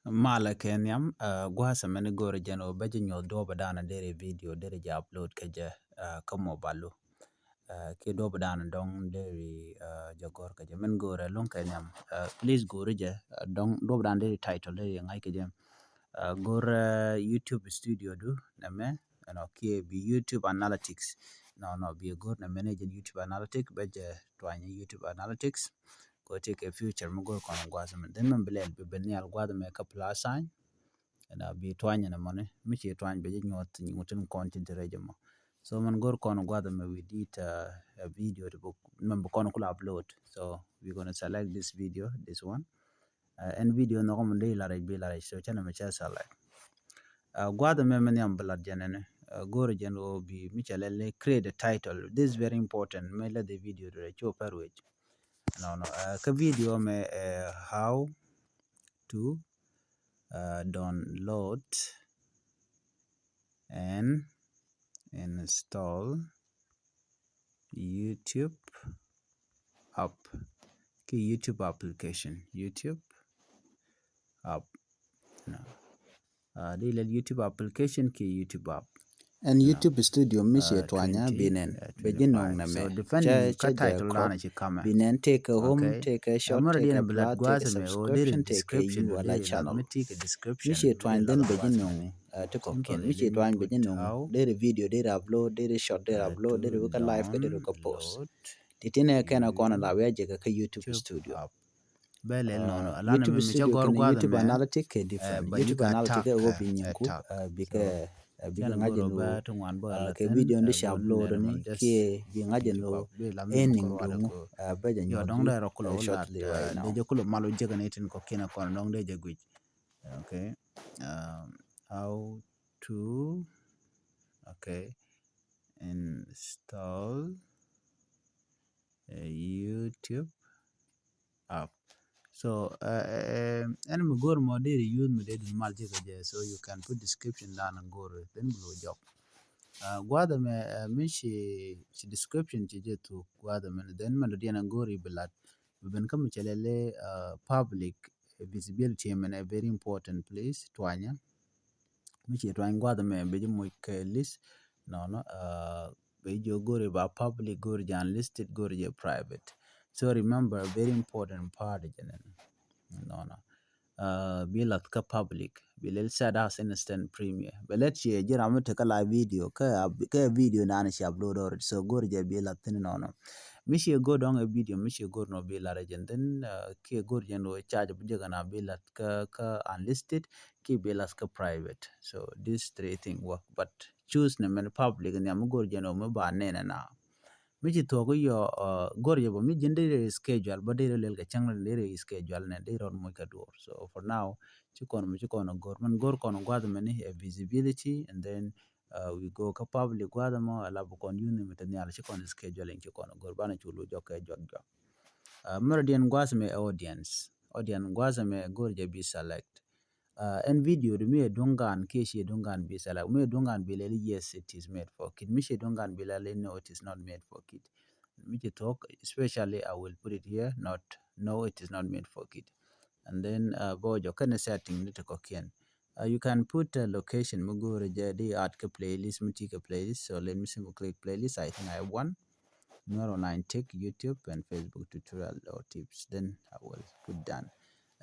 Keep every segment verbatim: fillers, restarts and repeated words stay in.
Malɛ kɛ nhiam, ah, gua̱a̱th ɛmɛ ni go̱o̱rɛ jɛn ɣöö bä jɛ nyuɔ̱th duɔ̱ɔ̱p ɛ da̱a̱n deri video deri jɛ upload kɛ jɛ, ah, kä mobile. Ah, kiɛ duɔ̱ɔ̱p ɛ da̱a̱n dɔ̱ŋ deri, ah, jɛ gɔ̱r kɛ jɛ. Min go̱o̱rɛ luŋ kɛ nhiam, ah, please go̱o̱ri jɛ, ah, dɔ̱ŋ duɔ̱ɔ̱p ɛ da̱a̱n deri title deri ŋa̱c kɛ jɛ. Ah, go̱o̱rɛ YouTube studio du nɛmɛ, ɛnɔ kiɛ bi YouTube analytics. Nɔ, nɔ, bi go̱o̱r nɛmɛ ni jɛn YouTube analytics, bä jɛ tuany YouTube analytics. Kɛ ti kɛ future mi go̱o̱r kɔn gua̱a̱th mɛ. Then mɛ bi lɛl bi ben nhial gua̱a̱th mɛ kä plus sign. Ɛn a bi tuany ɛn mɔni. Mi ci tuany bɛ jɛ nyuɔth nyi ŋutin kɔn tin ti rɛy jɛ mɔ. So mɛn go̱o̱r kɔn gua̱a̱th mɛ we did, uh, a video ti buk mɛ bi kɔn kula upload. So we gonna select this video, this one. Uh, ɛn video nhɔkɔ mɛ dee ila rɛy bi ila rɛy. So cɛn mɛ cɛ select. Uh, gua̱a̱th mɛ mɛ nhiam bi lat jɛn ɛn. Uh, go̱o̱r jɛn ɣöö bi mi cɛ lɛl ni create a title. This is very important. Mɛ lɛ the video ti rɛy co pɛr wec. Nɔ, nɔ. Uh, kä video mɛ, uh, how to, uh, download and install YouTube app. Ki YouTube application. YouTube app. Nɔ. Uh, di lɛl YouTube application ki YouTube app. Ɛn YouTube studio mi ci tuanya bi nɛn bɛ ji̱ nɔŋ nɛ mɛ. Cɛ cɛ jɛ kɔp bi nɛn, tëëkɛ home, tëëkɛ short, tëëkɛ plus, tëëkɛ subscription, tëëkɛ you wala channel. Mi ci tuany then bɛ ji̱ nɔŋ, uh, ti kɔkiɛn. Mi ci tuany bɛ ji̱ nɔŋ deri video deri upload, deri short deri upload, deri wä kä live kɛ deri wä kä post. Ti ti nɛ kɛn a kɔn a la wi̱i̱ a jɛ kɛ kä YouTube studio. Bɛ lɛl nɔnɔ. Ala nɛ mi cɛ gɔr guath mɛ, YouTube analytic kɛ different. YouTube analytic kɛ wä bi nyiŋku, bikɛ, bikɛ ŋa̱c ɛn wä kɛ video ni ci upload ni kiɛ bi ŋa̱c ɛn wä earning duŋ. Bɛ jɛ nyuɔth dɔŋ dɛ rɔ kulɔ shortly right now. Dee jɛ kulɔ mal wä jɛ kɛ ni tin kɔ kiɛn kɔn dɔŋ dee jɛ guic. Okay. Um, how to, okay, install a YouTube app. So, uh, uh, ɛn mi go̱o̱r mɔ deri use mi dee dun mal jɛ kɛ jɛ. So you can put description down and go̱o̱r then below job. Uh, guath mɛ, uh, mi ci, ci description ci jɛ thuk guath mɛ, then mɛ dɔ diɛn an go̱o̱r ibi lat. Bi ben kä mi cɛ lɛlɛ, uh, public visibility mɛn ɛ very important, please. Tuanyɛ. Mi ci tuany guath mɛ bɛ ji̱ moc kɛ list. Nɔnɔ, uh, bɛ ji̱ go̱o̱ri ba public, go̱o̱ri jɛ unlisted, go̱o̱ri jɛ private. So remember, very important part jɛ nɛn. Nɔnɔ. Uh, bi lath kä public. Bi lɛl set as instant premiere. Bɛ lɛt ciɛ ji̱ ram mi tekɛ la video kä, kä video nani ci upload already. So go̱o̱ri jɛ bi lath thin nɔnɔ. Mi ci go̱o̱r dɔŋ ɛ video, mi ci go̱o̱r nɔ bi lath jɛ thin, uh, kiɛ go̱o̱ri jɛ nɔ charge bi jɛ kɛ na bi lath kä, kä unlisted. Ki bi lath kä private. So these three things work, but choose ni mɛn public ni am go̱r jɛ ni mi ba nɛnɛ na. Mi ci thuɔk yɔ, uh, go̱r jɛ bɔ mi ji̱n dee schedule, bä dee lɛl kɛ cäŋ dee schedule nɛ dee rɔn muc kɛ duɔr. So for now, ci kɔn mi ci kɔn go̱r mɛn go̱r kɔn guath mɛn ni a visibility, and then, uh, we go kä public guath mɔ a lab kɔn yun mi te nhial ci kɔn scheduling ci kɔn go̱r banɛ cu lu jɔk kɛ jɔk jɔk. Uh, mɛrɛ diɛn guath mɛ audience. Audience guath mɛ go̱r jɛ bi select. Uh, ɛn video di mi ɛ duŋ gan kiɛ ci ɛ duŋ gan bi select. Mi ɛ duŋ gan bi lɛli yes, it is made for kid. Mi ci ɛ duŋ gan bi lɛli no, it is not made for kid. Mi ci thuɔk, especially I will put it here, not, no, it is not made for kid. And then, uh, bɔ jɔ kɛn setting ni ti kɔkiɛn. Uh, you can put a location mi go̱o̱rɛ jɛ di add kɛ playlist mi ti kɛ playlist. So let me simply click playlist. I think I have one. Nuer online tech, YouTube and Facebook tutorial or tips. Then I will put done.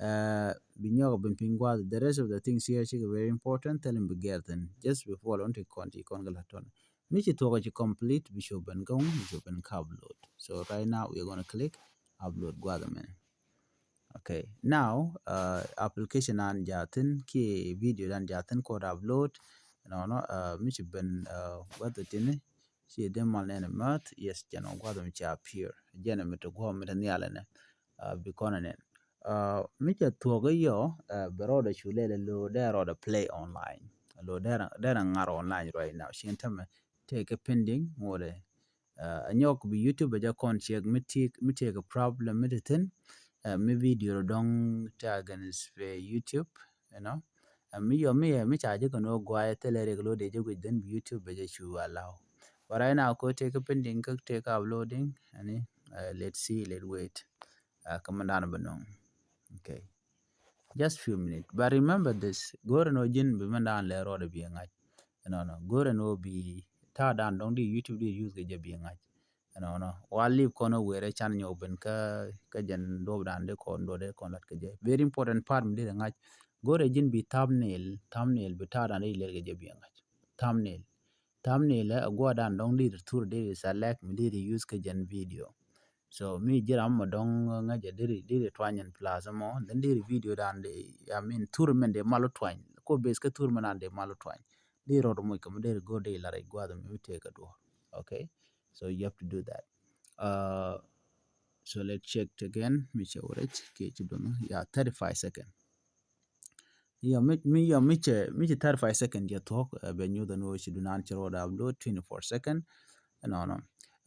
Uh, bi nyɔk bin piny guath. The rest of the things here cikɛ very important. Thil in bi gɛr thin. Just before lɔn ti kɔn ti kɔn kɛ la tɔn. Mi ci thuɔk ci complete bi show ben gɔŋ, bi show ben ka upload. So right now we are gonna click upload guath mɛn. Okay. Now, uh, application an jathin ki video dan jathin kod upload. Nɔnɔ, uh, mi ci ben, uh, guath tini. Ci dee mal nɛn mɛth, yes, jɛn ɔ guath mi ci appear. Jɛn mi ti guɔ mi ti nhial nɛ, uh, bi kɔn nɛn. Uh, mi cɛ thuɔk yɔ, uh, bɛ rɔɔdɛ cu lɛl lo dee rɔɔdɛ play online. Lo dee rɛ ŋar online right now. Cien tämɛ tëë kɛ pending ŋuɔdɛ. Uh, a nyɔk bi YouTube a jɛ kɔn check mi ti, mi tëë kɛ problem mi ti thin. Uh, mi video dɔŋ tɛ against fɛ YouTube, you know. Uh, mi yɔ mi yɛ mi ca jɛ kɛ nɔ guay thilɛ rek lo dee jɛ guic then bi YouTube bɛ jɛ cu allow. But right now ko tëë kɛ pending kä tëë kɛ uploading, ani, uh, let's see, let's wait. Uh, kä mɛ dan bɛ nɔŋ. Okay. Just few minutes. But remember this, go̱rɛ ni ɣöö ji̱n bi mɛn dan lɛ rɔɔdɛ bi ŋa̱c. Ɛnɔnɔ, go̱rɛ ni ɣöö bi ta̱a̱ dan dɔ̱ŋ di YouTube di use kɛ jɛ bi ŋa̱c. Ɛnɔnɔ, wa lip kɔn ɣöö wëë rɛ can nyɔk ben kä, kä jɛn duɔp dan di kɔn duɔp di kɔn lat kɛ jɛ. Very important part mi di ŋa̱c. Go̱rɛ ji̱n bi thumbnail, thumbnail bi ta̱a̱ dan di lɛl kɛ jɛ bi ŋa̱c. Thumbnail. Thumbnail ɛ gua̱dan dɔ̱ŋ di thur di select mi di use kɛ jɛn video. So mi ji̱ ram mɔ dɔ̱ŋ ŋäcɛ diri, diri twany in plus mɔ, then diri video dan di, I mean, thur mɛn di malu twany. Ko base kä thur mɛn dan di malu twany. Di rɔd mɔ kɛ mɔ diri go̱r di lar i gua̱th mi mi tëë kɛ duɔr. Okay? So you have to do that. Uh, so let's check it again. Mi cɛ wurec kɛ ci dun. Yeah, thirty-five second. Yɔ mi, mi, yɔ mi cɛ, mi cɛ thirty-five second jɛ thuɔ̱k, ɛ, bɛ nyuth ɛn ɣöö ci dunan cɛ rɔɔdɛ upload twenty-four second. Ɛnɔnɔ.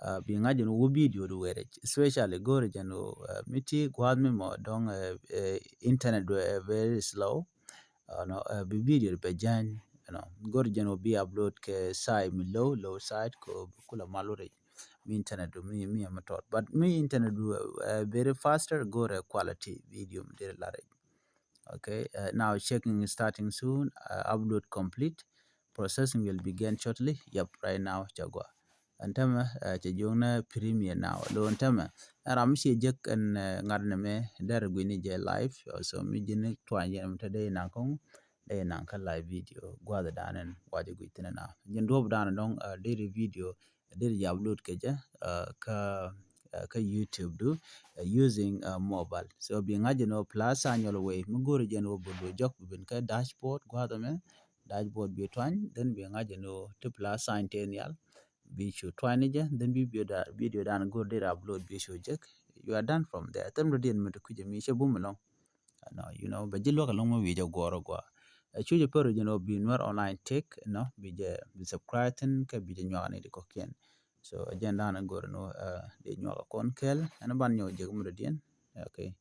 Ɛ, bi ŋa̱c ɛn ɣöö video du wɛrɛ, especially go̱rɛ jɛn ɣöö, ɛ, mi ti gua̱a̱th mi mɔ dɔ̱ŋ, ɛ, ɛ, internet du ɛ very slow. Ɛnɔ, ɛ, bi video bɛ jany, you know. Go̱rɛ jɛn ɣöö bi upload kɛ side mi low, low side kɛ ɣöö bi kulɛ mal wurɛ mi internet du mi, mi ɛ mi tɔt. But mi internet du, ɛ, very faster, go̱rɛ quality video mi diri larɛ. Okay, uh, now checking starting soon. Uh, upload complete. Processing will begin shortly. Yep, right now, cɛ gua. Ɛn tämɛ, uh, cɛ jiök ni premiere now. Lo ɛn tämɛ, ɛn ram mi ciɛ jek ɛn, uh, ŋa̱t ni mɛ, derɛ guini jɛ live. Uh, so mi ji̱n ni tuany yɛn mi te dee naŋ kɔŋ, dee naŋ kä live video. Gua̱th dan ɛn, wa jɛ gui thin now. Ji̱n duɔp dan dɔŋ, uh, deri video deri jɛ upload kɛ jɛ, uh, kä, uh, kä YouTube du, uh, using, uh, mobile. So bi ŋa̱c jɛ ni wä plus sign always. Mi go̱ri jɛ ni wä bulu jɔk bi ben kä dashboard gua̱th ɛmɛ. Dashboard bi twany, then bi ŋa̱c jɛ ni wä ti plus sign tëë nhial. Bi cu twany ni jɛ, then bi video da, video dan go̱r deri upload bi cu jek. You are done from there. Thil mi dɔ̱diɛn mi ti kui̱c mi cɛ bum ɛlɔ̱ŋ. Ɛnɔ, you know, bɛ ji̱ luäk ɛlɔ̱ŋ mi wi̱i̱ jɛ guɔ̱ɔ̱r ɔ gɔaa. Ɛ, cu jɛ pär jɛ ni wä bi Nuer Online Tech, you know, bi jɛ, bi subscribe thin kɛ bi jɛ nyuak ni di kɔ̱kiɛn. So, ɛ jɛn dan go̱r ni wä, ɛ, di nyuak ɛ kɔn kɛl, ɛn ban nyɔk jek mi dɔ̱diɛn. Okay.